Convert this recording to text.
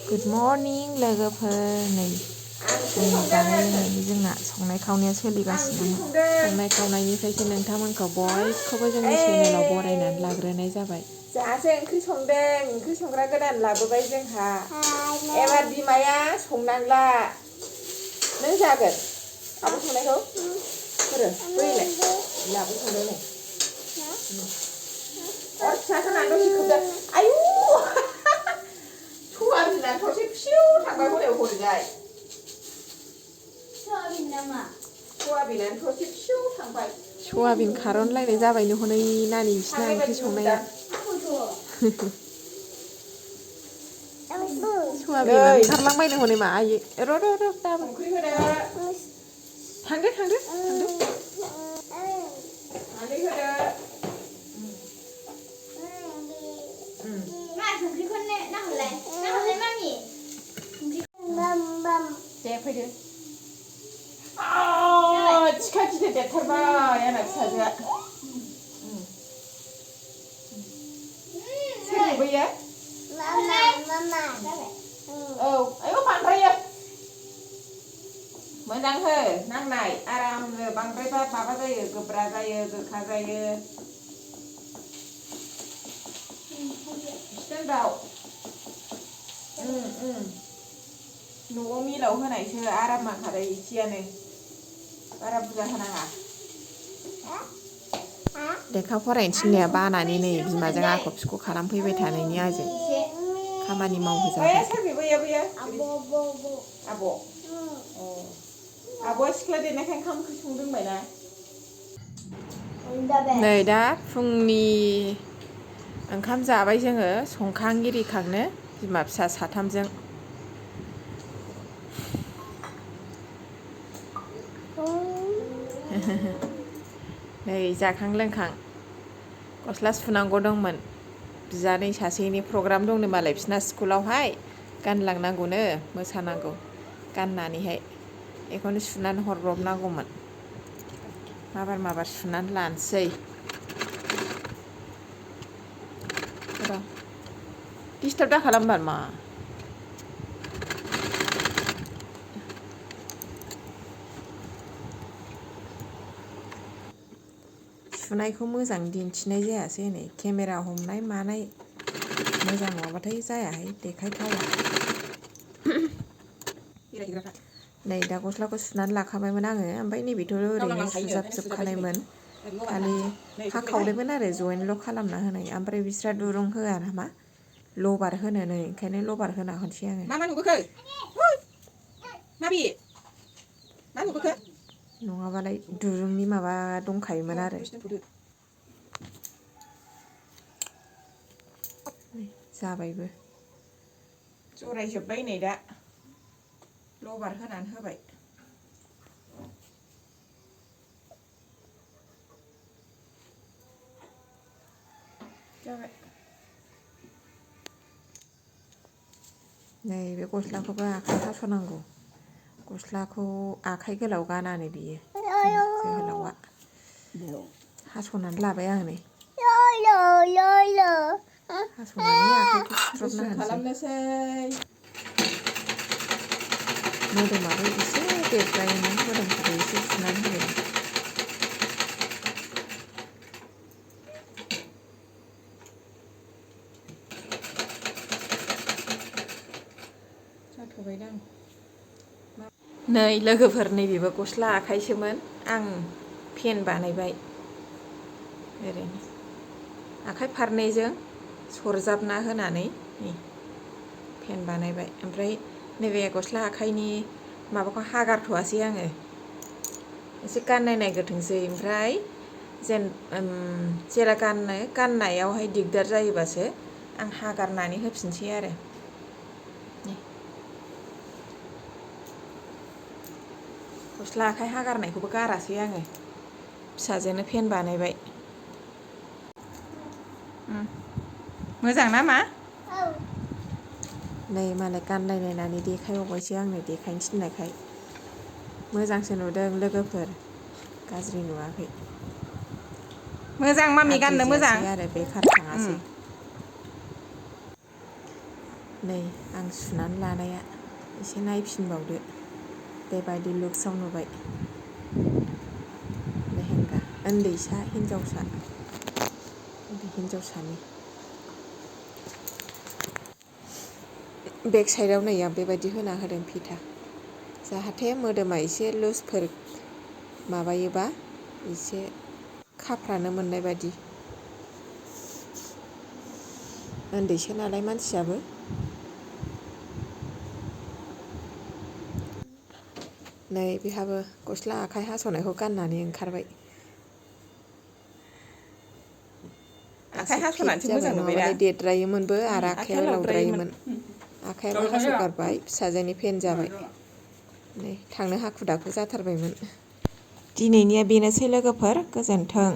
Good morning लोगोफोर नै जोंनि जानाय लोंनायनि जोंना संनाय खावनाया सोलिगासिनो दङ संनाय खावनायनिफ्रायसो नोंथांमोनखौ बयखौबो जोंनि चेनेलाव बरायनानै लाग्रोनाय जाबाय जाहासो ओंख्रि संदों ओंख्रि संग्रा गोदान लाबोबाय जोंहा एबार बिमाया संनांला नों जागोन आब' संनायखौ फोरो बैलाय आब' संदों नै अर फिसा होनानै दसे खोबदो आयु सवाबिनानै थरसे फिउ थांबाय हराव हरैजाय सवाबिनानो थरसे फिउ थांबाय सवाबिन खारनलायनाय जाबायनो हनै नानि बिसिना ओंख्रि संनाया सवाबिनानो खारलांबायनो हनै मा आयै र' दाबो संख्रि होदो थांदो हालदै होदो मा संख्रिखौ नाहरलाय मामि दे फैदो थिखा गिदिर देरथारबाय आंना फिसाजोआ सोर बैयो औ आयौ बांद्रायो मोजां हो नांनाय आरामनो बांद्रायबा माबा जायो गोब्रा जायो गोखा जायो बिसोर दाउ न'आव मिलाव होनायसो आराम माखारो इसेयानो बारा बुरजा होनाङा लेखा फरायनो थिननाया बानानै नै बिमाजों आख' फिख' खालामफैबाय थानायनि आजों खामानि मावहोजाबाय सोर बैयो आब' आब'आ सिख्ला देरनायखाय ओंखाम ओंख्रि संनो रोंबायना नै दा फुंनि ओंखाम जाबाय जोङो संखां इरिखांनो बिमा फिसा साथामजों नै जाखां लोंखां गस्ला सुनांगौ दंमोन बियानै सासेनि प्रग्राम दंनो मालाय बिसिना स्कुलावहाय गानलांनांगौनो मोसानांगौ गाननानैहाय बेखौनो सुनानै हरब्रबनांगौमोन माबार सुनानै लानोसै डिस्टार्ब दा खालामबार मा सुनायखौ मोजां दिन्थिनाय जायासै नै केमेरा हमनाय मानाय मोजां नङाबाथाय जायाहाय देखायथावा नै दा गस्लाखौ सुनानै लाखाबायमोन आङो ओमफ्राय नैबेथ' ओरैनो सुजाबजोबखानायमोन खालि हाखावदोंमोन आरो जयेनल' खालामना होनाय ओमफ्राय बिस्रा दुरुं होआ नामा लबार होनो नै ओंखायनो लबार होना हरसै आङो मा नुबोखो माबि मा नुबोखो नङाबालाय दुरुंनि माबा दंखायोमोन आरो जाबायबो जरायजोब्बाय नै दा लबार होनानै होबाय जाबाय नै बे गस्लाखौबो आखाइ हास'नांगौ गस्लाखौ आखाइ गोलाव गानानो बियो जोहोलावा हास'नानै लाबाय आं नै हास'नानै आखाइखौ सुफ्रबना होनोसै मोदोमाबो एसे देरद्रायोमोन मोदोमखौबो एसे सुनानै होबाय जाथ'बायदां नै लोगोफोर नैबेबो गस्ला आखाइसोमोन आं पेन बानायबाय ओरैनो आखाइ फारनैजों सरजाबना होनानै नै पेन बानायबाय ओमफ्राय नैबे गस्ला आखाइनि माबाखौ हागारथ'वासै आङो एसे गाननायग्रोथोंसै ओमफ्राय जेला गाननायावहाय दिगदार जायोबासो आं हागारनानै होफिनसै आरो गस्ला आखाइ हागारनायखौबो गारासै आङो फिसाजोनो पेन बानायबाय मोजां ना मा नै मालाय गाननायनायनानै देखायबावबायसो आंनो देखायनो थिननायखाय मोजांसो नुदों लोगोफोर गाज्रि नुवाखै मोजां मामि आद्रि गाननो मोजां जायासै आरो बेखार थाङासै नै आं सुनानै लानाया एसे नायफिनबावदो बेबायदि लुक्सआव नुबाय लेहेंगा उन्दैसा हिन्जावसा उन्दै हिन्जावसानि बेक साइडआव नै आं बेबायदि होना होदों फिथा जाहाथे मोदोमा एसे लुजफोर माबायोबा एसे खाफ्रानो मोननाय बायदि उन्दैसो नालाय मानसियाबो नै बेहाबो गस्ला आखाइ हास'नायखौ गाननानै ओंखारबाय आखाइ हास'नानैसो मोजां नुबाय दा नङाबालाय देद्रायोमोनबो आरो आखाइया लावद्रायोमोन आखाइयाबो हास'गारबाय फिसाजोनि फेन जाबाय नै थांनो हाखु दाखु जाथारबायमोन दिनैनिया बेनोसै लोगोफोर गोजोन्थों।